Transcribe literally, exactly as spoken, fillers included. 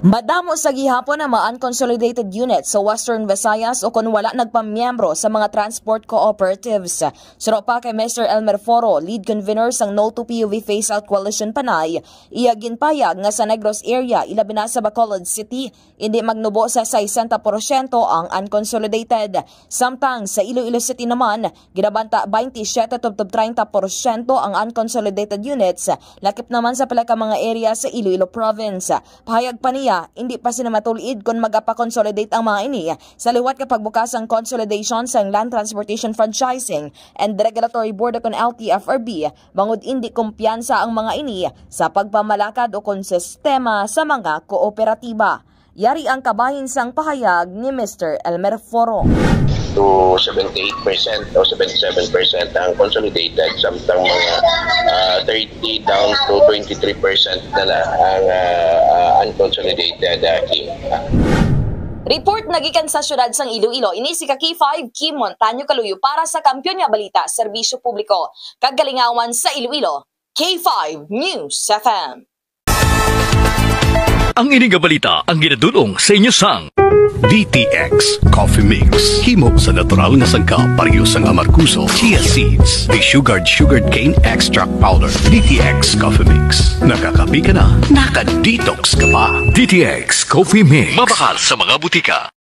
Madamo sa gihapon ang mga unconsolidated units sa Western Visayas o kon wala nagpamiyembro sa mga transport cooperatives. Suro pa kay Mister Elmer Foro, lead convener sang No to P U V Phase Out Coalition Panay, iya ginpayag nga sa Negros area, ilabi na sa Bacolod City, hindi magnubo sa sesenta porsyento ang unconsolidated. Samtang sa Iloilo City naman, ginabanta twenty-seven tubtob treinta porsyento ang unconsolidated units, lakip naman sa pila ka mga area sa Iloilo Province. Pahayag pa niya, hindi pa sila matulid kon magapakonsolidate ang mga ini sa liwat nga pagbukas sang consolidation sang Land Transportation Franchising and Regulatory Board o kon L T F R B, bangod hindi kumpiyansa ang mga ini sa pagpamalakad o kon sistema sa mga kooperatiba. Yari ang kabahin sang pahayag ni Mister Elmer Foro. To seventy-eight percent o seventy-seven percent ang consolidated, samtang mga ah, thirty down to twenty-three percent na lang ang ah, ah, unconsolidated, ah, Kim. Report na gikan sa siyudad sang Iloilo, ini si ka K five, Kim Montaño Kaluyo para sa Kampiyon nga Balita, Serbisyo Publiko, kag Kalingawan sa Iloilo, K five News F M. Ang ini nga balita ang ginadul-ong sa inyo sang D T X Coffee Mix. Himo sa natural nga sangkap, pareho sang amargoso, chia seeds, desugared sugarcane extract powder. D T X Coffee Mix. Nakakape ka na, naka-detox ka pa. D T X Coffee Mix. Mabakal sa mga butika.